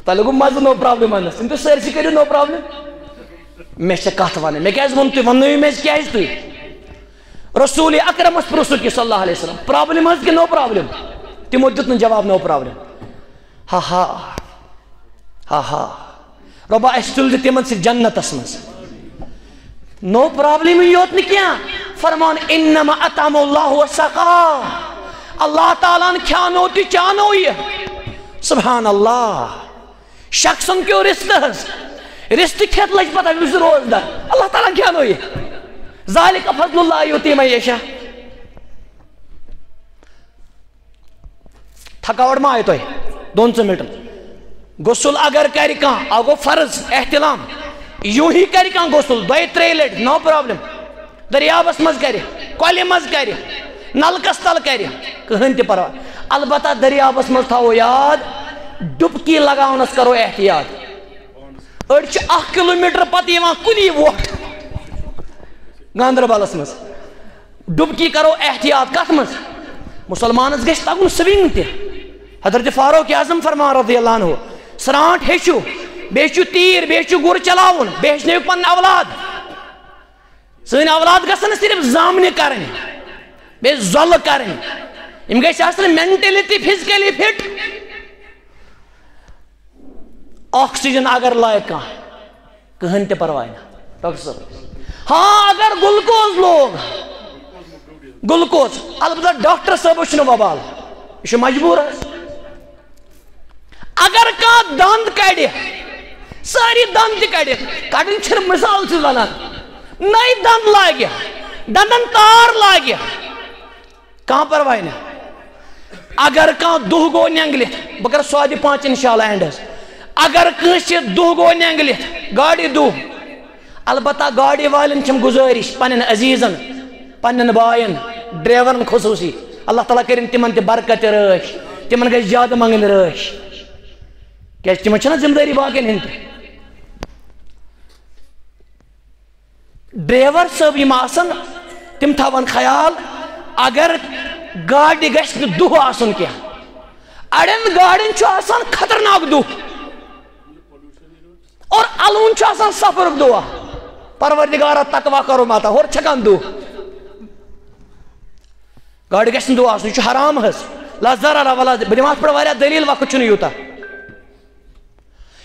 تۄہہِ لوٚگوُ مزٕ no problem وننس؟ تِم تہِ سٲرسٕے کٔرِو no problem۔ مےٚ چھےٚ کتھ ونٕنۍ، مےٚ کیازِ ووٚن تُہۍ؟ وننٲیِو مےٚ کیازِ تُہۍ؟ رسول اکرمس پرٛژھُکھ یہِ صلی اللہ علیہ وسلم، problem حظ کِنہٕ no problem؟ تِمو دیُت نہٕ جواب، no problem۔ ہا ہا، ہا ہا۔ رۄبا، اَسہِ تُل زِ تِمن سۭتۍ جنتس منٛز۔ No problem یوت نہٕ کینٛہہ، فرمان، انما اطعم اللہ وسقا، اللہ تعالیٰ ہن کھیانو تہِ چانو یہِ۔ سبحان اللہ۔ شخصن کیو رِستہٕ حظ، رِستہٕ کھٮ۪تھ لٔج پتہٕ أمِس روزدار، اللہ تعالیٰ ہن کھیانو یہِ۔ ذالک فضل اللہ یؤتی من یشاء۔ تھکاوٹ ما آیہِ تۄہہِ دۄن ژۄن مِنٹن؟ غسل اگر کرِ کانٛہہ، اَکھ گوٚو فرض احتلام، یوٗہی کرِ کانٛہہ غسل دۄیہِ ترٛیٚیہِ لٹہِ، no problem۔ دٔریاوس منٛز کرِ، کۄلہِ منٛز کرِ، نلکس تل کرِ، کٕہٕنۍ تہِ پرواے۔ البتہ دٔریاوس منٛز تھاوو یاد، ڈُبکی لگاونس کرو احتیاط۔ أڑۍ چھِ اکھ کلوٗمیٹر پتہٕ یِوان کُنی وۄٹھ گاندربلس منٛز۔ ڈُبکی کرو احتیاط۔ کتھ منٛز؟ مسلمانس گژھِ تگُن swing تہِ۔ حضرت فاروق اعظم فرمان رضی اللہ عنہ، سرانٹھ ہیٚچھِو، بیٚیہِ چھُ تیٖر، بیٚیہِ چھُ گُر چلاوُن، بیٚیہِ ہیٚچھنٲیِو پنٕنۍ اولاد۔ سٲنۍ اولاد گژھن نہٕ صرف زامنہِ کرٕنۍ، بیٚیہِ زۄلہٕ کرٕنۍ۔ یِم گژھِ آسٕنۍ mentally تہِ physically fit۔ Oxygen اگر لایہِ کانٛہہ، کٕہٕنۍ تہِ پرواے نہٕ، ڈاکٹر صٲب۔ ہاں، اگر گلوکوز لوگ، گلوکوز، البتہ ڈاکٹر صٲبس چھُنہٕ وبال، یہِ چھُ مجبوٗر حظ۔ اگر کانٛہہ دند کڑِ، سٲری دند تہِ کڑِ، کڑٕنۍ چھِنہٕ، مثال چھُس ونان، نٔے دند لاگہِ، دندن تار لاگہِ، کانٛہہ پرواے نہٕ۔ اگر کانٛہہ دُہ گوٚو نینگلِتھ، بہٕ کرٕ سۄادِ پانٛژھ انشاءاللہ end حظ۔ اگر کٲنٛسہِ دُہ گوٚو نینگلِتھ، گاڑِ دُہ، البتہ گاڑِ والٮ۪ن چھم گُزٲرِش پننٮ۪ن عزیزن، پننٮ۪ن باین، ڈرائیورن خصوصی، اللہ تعالیٰ کٔرِن تِمن تہِ برکت تہٕ رٲچھ، تِمن گژھِ زیادٕ منٛگٕنۍ رٲچھ، کیازِ تِمن چھنہ ذمہٕ دٲری باقین ہٕنٛز تہِ۔ ڈرائیور صٲب یِم آسن، تِم تھاون خیال، اگر گاڑِ گژھِ نہٕ دُہ آسُن کینٛہہ۔ اڑٮ۪ن گاڑٮ۪ن چھُ آسان خطرناک دُہ، اور الوُن چھُ آسان سفرُک دُہ۔ پروردگارا، تقوی کرو ماتا، ہورٕ چھکان دُہ۔ گاڑِ گژھِ نہٕ دُہ آسُن، یہِ چھُ حرام حظ۔ لا ضرر ولا، بہٕ دِمہٕ اتھ پٮ۪ٹھ واریاہ دٔلیٖل، وقت چھُنہٕ یوٗتاہ۔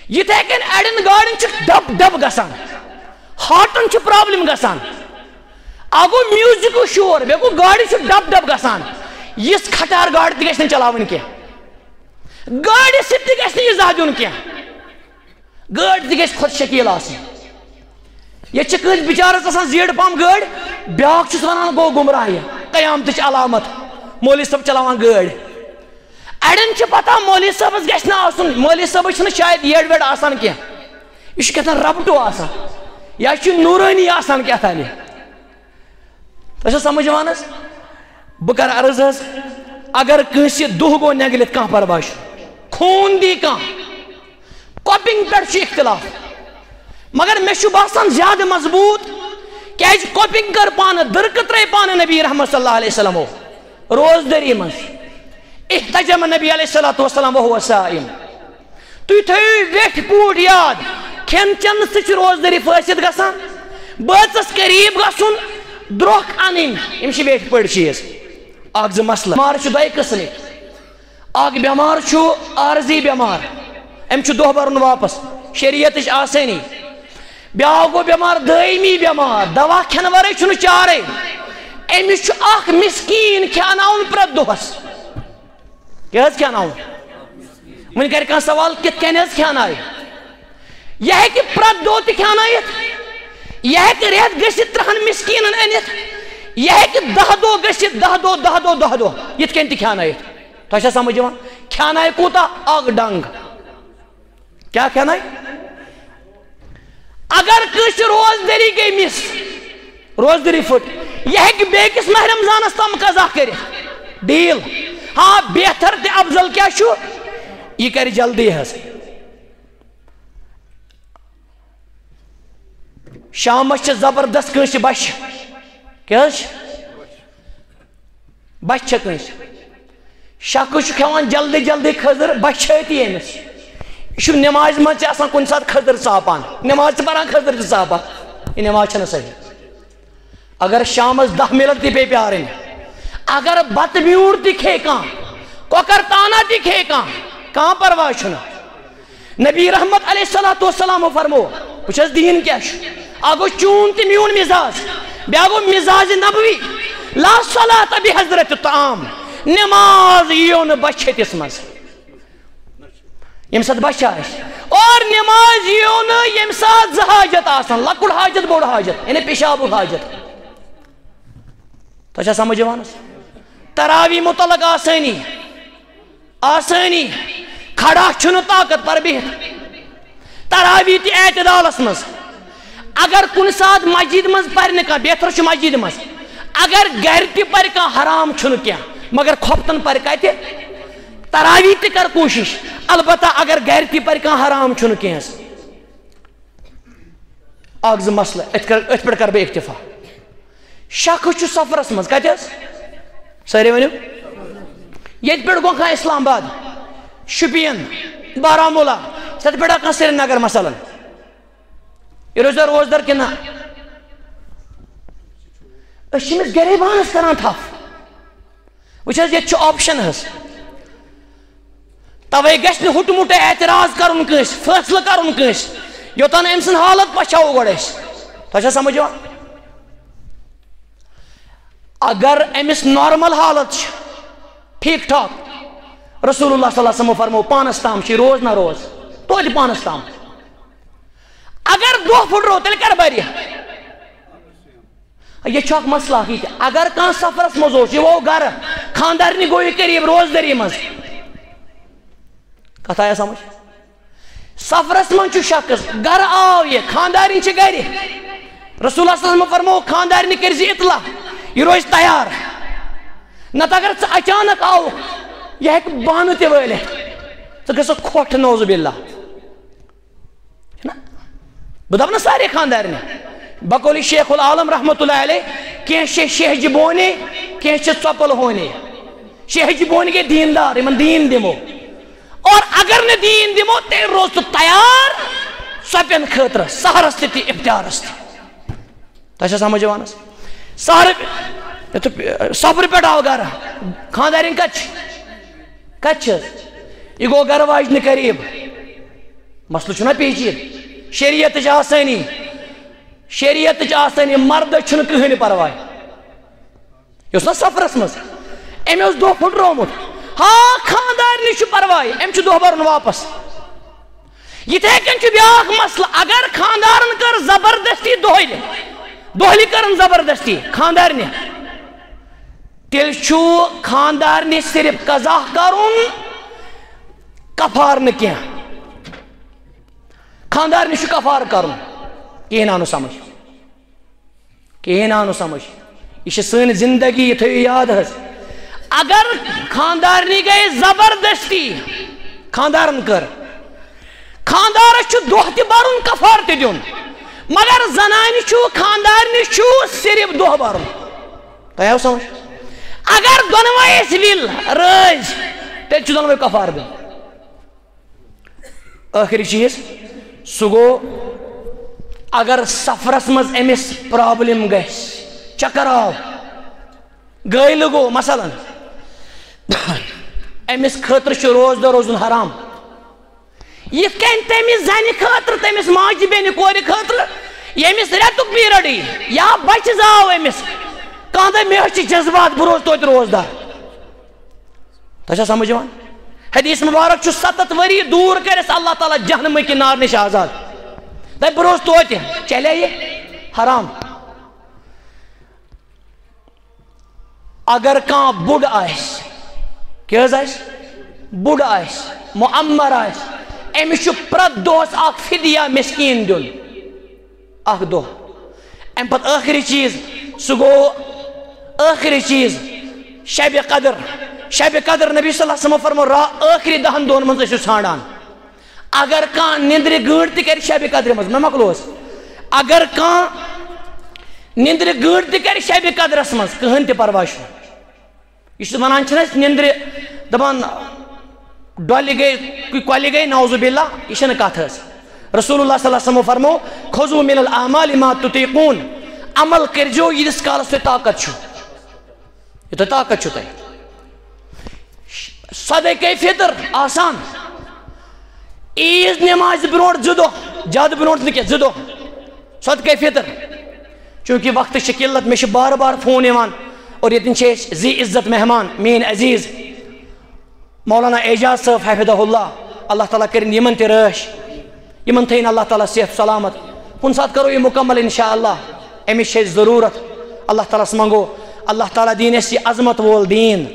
یِتھے کٔنۍ اڑٮ۪ن گاڑٮ۪ن چھُ ڈب ڈب گژھان، ہارٹن چھُ problem گژھان۔ اکھ گوٚو میوٗزکُک شور، بیٚیہِ گوٚو گاڑِ چھُ ڈب ڈب گژھان۔ یِژھ کھٹار گاڑِ تہِ گژھِ نہٕ چلاوٕنۍ کینٛہہ، گاڑِ سۭتۍ تہِ گژھِ نہٕ یہِ زانٛہہ دیُن کینٛہہ۔ گٲڑۍ تہِ گژھِ خۄد شکیٖل آسٕنۍ۔ ییٚتہِ چھِ کٲنٛسہِ بِچارَس آسان زیٖٹھ پَہَم گٲڑۍ، بیٛاکھ چھُس وَنان گوٚو گُمراہ، یہِ قیامتٕچ علامت، مولوی صٲب چلاوان گٲڑۍ۔ اَڑٮ۪ن چھِ پَتہ مولوی صٲبَس گژھِ نہٕ آسُن، مولوی صٲبَس چھُنہٕ شاید یٔڈ ویڈ آسان کینٛہہ، یہِ چھُ کیٛاہ تام رَبٹہٕ آسان، یا چھُ نوٗرٲنی آسان کیٛاہ تام۔ تۄہہِ چھا سمجھ یِوان حظ؟ بہٕ کرٕ عرض حظ، اگر کٲنٛسہِ دُہ گوٚو نٮ۪گلِتھ، کانٛہہ پرواے چھُنہٕ۔ خوٗن دی کانٛہہ، کۄپِنگ پٮ۪ٹھ چھُ اختلاف، مگر مےٚ چھُ باسان زیادٕ مضبوٗط، کیازِ کۄپِنگ کٔر پانہٕ، دٕرکہٕ ترٲے پانہٕ نبی رحمت صلی اللہ علیہ وسلمو روزدٔری منٛز۔ احتجم نبی علیہ الصلوۃ والسلام وہو صائم۔ تُہۍ تھٲیِو ویٹھۍ پوٗٹۍ یاد، کھٮ۪ن چٮ۪نہٕ سۭتۍ چھِ روزدٔری فٲسِد گژھان۔ بٲژَس قریٖب گژھُن، درٛوٚکھ اَنٕنۍ، یِم چھِ ویٹھۍ پٲٹھۍ چیٖز۔ اَکھ زٕ مسلہٕ۔ بٮ۪مار چھُ دۄیہِ قٕسمٕکۍ۔ اَکھ بٮ۪مار چھُ عارضی بٮ۪مار، أمۍ چھُ دۄہ بَرُن واپَس، شریعتٕچ آسٲنی۔ بیٛاکھ گوٚو بٮ۪مار دٲیمی بٮ۪مار، دوا کھٮ۪نہٕ وَرٲے چھُنہٕ چارَے۔ أمِس چھُ اَکھ مِسکیٖن کھیٛاناوُن پرٛٮ۪تھ دۄہَس۔ کیٛاہ حظ کھیٛاناوُن؟ وۄنۍ کرِ کانٛہہ سوال، کِتھ کٔنۍ حظ کھیٛانایہِ؟ یہِ ہیٚکہِ پرٛٮ۪تھ دۄہ تہِ کھیٛانٲیِتھ، یہِ ہیٚکہِ رٮ۪تھ گٔژھِتھ ترٛہَن مِسکیٖنَن أنِتھ، یہِ ہیٚکہِ دَہ دۄہ گٔژھِتھ، دَہ دۄہ، دَہ دۄہ، دَہ دۄہ، یِتھ کٔنۍ تہِ کھیٛانٲیِتھ۔ تۄہہِ چھا سمجھ یِوان؟ کھیٛانایہِ کوٗتاہ؟ اَکھ ڈنٛگ۔ کیٛاہ کھیٛانایہِ؟ اگر اگر کٲنٛسہِ روزدٔری گٔے مِس، روزدٔری پھٔٹ، یہِ ہیٚکہِ بیٚکِس ماہِ رمضانس تام قضا کٔرِتھ۔ ڈیل۔ ہاں، بہتر تہٕ افضل کیٛاہ چھُ؟ یہِ کرِ جلدی حظ۔ شامس چھِ زبردست کٲنٛسہِ بچہِ۔ کیٛاہ حظ چھِ؟ بچہِ چھےٚ کٲنٛسہِ۔ شخص چھُ کھٮ۪وان جلدی جلدی کھٔزٕر، بچہِ چھےٚ أتی أمِس۔ یہِ چھُ نمازِ منٛز تہِ آسان کُنہِ ساتہٕ کھٔزٕر ژاپان، نماز تہِ پران، کھٔزٕر تہِ ژاپان۔ یہِ نماز چھَنہٕ صحیح۔ اگر شامس دَہ منٹ تہِ پیٚیہِ پیارٕنۍ، اگر بتہٕ میوٗر تہِ کھیٚیہِ کانٛہہ، کۄکر تانہ تہِ کھیٚیہِ کانٛہہ، کانٛہہ پرواے چھُنہٕ۔ نبی رحمت علیہ الصلوۃ والسلام فرمو، وٕچھ حظ دیٖن کیٛاہ چھُ۔ اکھ گوٚو چون تہٕ میون مزاج، بیٛاکھ گوٚو مزاج نبوی، لا صلاۃ بحضرت الطعام، نماز یِیو نہٕ بچھتِس منٛز۔ ییٚمہِ ساتہٕ بچھِ آسہِ۔ اور نماز یِیو نہٕ ییٚمہِ ساتہٕ زٕ حاجت آسن، لۄکُٹ حاجت، بوٚڑ حاجت، یعنی پیشابُک حاجت۔ تۄہہِ چھا سمجھ یِوان حظ؟ تراوی متعلق آسٲنی، آسٲنی، کھڑا چھُنہٕ طاقت پر بِہِتھ۔ تراوی تہِ اعتدالس منٛز۔ اگر کُنہِ ساتہٕ مسجد منٛز پرِ نہٕ کانٛہہ، بہتر چھُ مسجد منٛز۔ اگر گرِ تہِ پرِ کانٛہہ، حرام چھُنہٕ کینٛہہ، مگر خۄفتن پرِ کتہِ؟ تراوی تہِ کر کوٗشش۔ البتہ اگر گرِ تہِ پرِ کانٛہہ، حرام چھُنہٕ کینٛہہ حظ۔ اکھ زٕ مسلہٕ، أتھۍ کر-، أتھۍ پٮ۪ٹھ کرٕ بہٕ اکتفا۔ شخص چھُ سفرس منٛز، کتہِ حظ؟ سٲری ؤنِو۔ ییٚتہِ پٮ۪ٹھ گوٚو کانٛہہ اسلام آباد، شُپین، بارہمولہ، تتہِ پٮ۪ٹھ آو کانٛہہ سرینگر مثلاً۔ یہِ روزِ روزدار کِنہٕ نہ؟ أسۍ چھِ أمِس گرے پانس کران تھپھ۔ وٕچھ حظ، ییٚتہِ چھُ option حظ۔ توے گژھِ نہٕ ہُٹہٕ مُٹہٕ اعتراض کرُن کٲنٛسہِ، فٲصلہٕ کرُن کٲنٛسہِ، یوٚتام نہٕ أمۍ سٕنٛز حالت پچھاوو گۄڈٕ أسۍ۔ تۄہہِ چھا سمجھ یِوان؟ اگر أمِس normal حالت چھِ، ٹھیٖک ٹھاک، رسول اللہ صلی اللہ علیہ وسلم فرمو پانس تام چھِ روز نہ روز، توتہِ پانس تام۔ اگر دۄہ پھُٹرو، تیٚلہِ کر بری؟ یہِ چھُ اکھ مسلہٕ اکھ یہِ تہِ۔ اگر کانٛہہ سفرس منٛز اوس، یہِ ووٚو گرٕ، خانٛدارنہِ گوٚو یہِ قریب روزدٲری منٛز۔ کتھ آیا سمجھ؟ سفرس منٛز چھُ شخص، گرٕ آو یہِ، خانٛدارِنۍ چھِ گرِ۔ رسول اللہ صلی اللہ علیہ وسلم فرموو، خانٛدارنہِ کٔرۍ زِ اطلاع، یہِ روزِ تیار۔ نتہٕ اگر ژٕ اچانک آوُکھ، یہِ ہیٚکہِ بانہٕ تہِ وٲلِتھ۔ ژٕ گژھکھ کھۄٹھ، نعوذ باللہ۔ چھُنہ؟ بہٕ دَپہٕ نہٕ سارے خانٛدارنہِ۔ بقول شیخ العالم رحمتہ اللہ علیہ، کینٛہہ چھِ شیہجہِ بونہِ، کینٛہہ چھِ ژۄپل ہونہِ۔ شیہجہِ بونہِ گٔے دیٖندار، یِمن دیٖن دِمو۔ اور اگر نہٕ دیٖن دِمو، تیٚلہِ روز ژٕ تیار ژۄپٮ۪ن خٲطرٕ، سحرس تہِ تہٕ افطارس تہِ۔ تۄہہِ چھا سمجھ یِوان حظ؟ سحرٕ، یُتھ سفرٕ پٮ۪ٹھ آو گرٕ، خانٛدارِنۍ کتہِ چھِ؟ کتہِ چھِ؟ یہِ گوٚو گرٕ واجنہِ قریب۔ مسلہٕ چھُنہ پیچیدٕ؟ شریعتٕچ آسٲنی، شریعتٕچ آسٲنی، مردس چھُنہٕ کٕہٕنۍ پرواے۔ یہِ اوس نہ سفرس منٛز، أمۍ اوس دۄہ پھُٹرومُت۔ ہا، خانٛدارنہِ چھُ پرواے، أمۍ چھُ دۄہ برُن واپس۔ یِتھے کٔنۍ چھُ بیٛاکھ مسلہٕ، اگر خانٛدارن کٔر زبردستی دۄہلہِ، دۄہلہِ کٔرٕن زبردستی خانٛدارنہِ، تیٚلہِ چھُ خانٛدارنہِ صرف قضا کرُن، کفارٕ نہٕ کینٛہہ۔ خانٛدارنہِ چھُ کفارٕ کرُن۔ کِہیٖنۍ آو نہٕ سمجھ؟ کِہیٖنۍ آو نہٕ سمجھ؟ یہِ چھِ سٲنۍ زندگی، یہِ تھٲیِو یاد حظ۔ اگر خانٛدارنہِ گٔے زبردستی، خانٛدارن کٔر، خانٛدارس چھُ دۄہ تہِ برُن، کفارٕ تہِ دیُن، مگر زنانہِ چھُ، خانٛدارنہِ چھُ صرف دۄہ برُن۔ تۄہہِ آو سمجھ؟ اگر دۄنوَے ٲسۍ وِل رٲضۍ، تیٚلہِ چھُ دۄنوَے کفارٕ دیُن۔ ٲخری چیٖز، سُہ گوٚو، اگر سفرس منٛز أمِس problem گژھِ، چکر آو، گٲلۍ گوٚو مثلاً، أمِس خٲطرٕ چھُ روزدار روزُن حرام۔ یِتھ کٔنۍ تٔمِس زنہِ خٲطرٕ، تٔمِس ماجہِ بیٚنہِ کورِ خٲطرٕ، ییٚمِس رٮ۪تُک period یی یا بچہِ زاو أمِس، کانٛہہ دپہِ، مےٚ حظ چھِ جذبات، بہٕ روزٕ توتہِ روزدار۔ تۄہہِ چھا سمجھ یِوان؟ حدیث مبارک چھُ، ستتھ ؤری دوٗر کرٮ۪س اللہ تعالیٰ جہنمہٕ کہِ نار نِش آزاد۔ دپہِ، بہٕ روزٕ توتہِ، چلے یہِ حرام۔ اگر کانٛہہ بُڈ آسہِ، کیٛاہ حظ آسہِ؟ بُڈ آسہِ، معمر آسہِ، أمِس چھُ پرٛٮ۪تھ دۄہس اکھ فدیہ مسکیٖن دیُن۔ اکھ دۄہ۔ امہِ پتہٕ ٲخری چیٖز، سُہ گوٚو ٲخری چیٖز، شبِ قدر۔ شبِ قدر، نبی صلی اللہ علیہ وسلم فرمو، را-، ٲخری دہن دۄہن منٛز ٲسِو ژھانڈان۔ اگر کانٛہہ نِندرِ گٲنٛٹ تہِ کرِ شبِ قدرِ منٛز، مےٚ مۄکلوس، اگر کانٛہہ نِندرِ گٲنٛٹ تہِ کرِ شبِ قدرس منٛز، کٕہٕنۍ تہِ پرواے چھُنہٕ۔ یُس وَنان چھِنہٕ أسۍ نِندرِ، دَپان ڈۄلہِ گٔے، کۄلہِ گٔے، نعوذ باللہ، یہِ چھَنہٕ کَتھ حظ۔ رسول اللہ صلی اللہ علیہ وسلم فرمو، "خذوا من الاعمال ما تطیقون"، عمل کٔرۍزیو ییٖتِس کالَس تۄہہِ طاقت چھُ، یوٗتاہ طاقت چھُ تۄہہِ۔ صدقے فطر آسان، عیٖد نٮ۪مازِ برونٛٹھ زٕ دۄہ، زیادٕ برونٛٹھ نہٕ کینٛہہ، زٕ دۄہ صدقے فطر۔ چوٗنٛکہِ وقتٕچ چھِ قلت، مےٚ چھِ بار بار فون یِوان، اور ییٚتٮ۪ن چھِ أسۍ زی عزت مہمان، میٛٲنۍ عزیٖز مولانا اعجاز صٲب حفظہ اللہ، اللہ تعالیٰ کٔرِن یِمَن تہِ رٲچھ، یِمَن تھٲیِن اللہ تعالیٰ صحت سلامت۔ کُنہِ ساتہٕ کَرو یہِ مُکمل اِنشاء اللہ، اَمِچ چھِ اَسہِ ضروٗرت۔ اللہ تعالیٰ ہَس منٛگو، اللہ تعالیٰ دِیِن اَسہِ یہِ عظمت وول دیٖن۔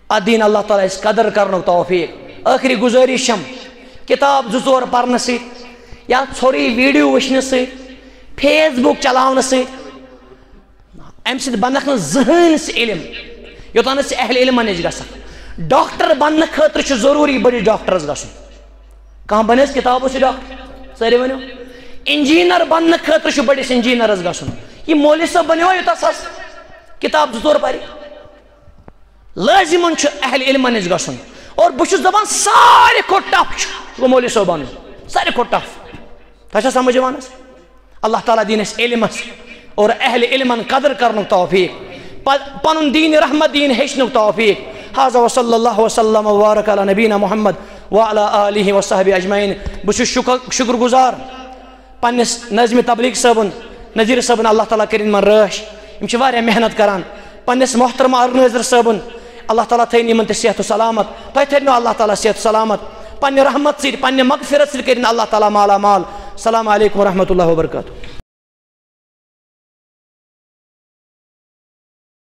اتھ دِیِن اللہ تعالیٰ اَسہِ قدر کرنُک توفیٖق۔ ٲخری گُزٲرِش چھَم، کِتاب زٕ ژور پرنہٕ سۭتۍ یا ژھوٚرُے ویٖڈیو وٕچھنہٕ سۭتۍ، فیس بُک چلاونہٕ سۭتۍ، اَمہِ سۭتۍ بنکھ نہٕ زٕہٕنۍ سُہ علم، یوٚتام نہٕ ژٕ اہل علمَن نِش گژھکھ۔ ڈاکٹر بننہٕ خٲطرٕ چھُ ضروٗری بٔڑِس ڈاکٹرَس گژھُن۔ کانٛہہ بنہِ حظ کِتابو سۭتۍ ڈاکٹر؟ سٲری ؤنِو۔ انجینئر بننہٕ خٲطرٕ چھُ بٔڑِس انجینئرَس گژھُن۔ یہِ مولوی صٲب بنیو یوٗتاہ سَستہٕ، کِتاب زٕ ژور پَرِ۔ لٲزِمَن چھُ اہل علمَن نِش گژھُن۔ اور بہٕ چھُس دَپان، ساروی کھۄتہٕ ٹف چھُ، گوٚو مولوی صٲب بَنُن۔ ساروی کھۄتہٕ ٹف۔ تۄہہِ چھا سمجھ یِوان حظ؟ اللہ تعالیٰ دِیِن اَسہِ علمَس اور اہل علمَن قدر کرنُک توفیٖق۔ پ-، پَنُن دیٖنِ رحمت دِیِن ہیٚچھنُک توفیٖق۔ هذا وصلی اللہ وسلم وبارک علی نبینا محمد وعلی آلہ وصحبہ اجمعین۔ بہٕ چھُس شُکر، شُکر گُزار پننِس نٲظمِ تبلیغ صٲبُن، نذیٖر صٲبُن، اللہ تعالیٰ کٔرِنۍ یِمن رٲچھ۔ یِم چھِ واریاہ محنت کران۔ پننِس محترمہ آرگنائزر صٲبُن، اللہ تعالیٰ تھٲیِن یِمن تہِ صحت و سلامت۔ تۄہہِ تھٲوِنو اللہ تعالیٰ صحت و سلامت۔ پننہِ رحمت سۭتۍ، پننہِ مغفرت سۭتۍ کٔرِنۍ اللہ تعالیٰ مالا مال۔ السلام علیکم ورحمۃ اللہ وبرکاتہ۔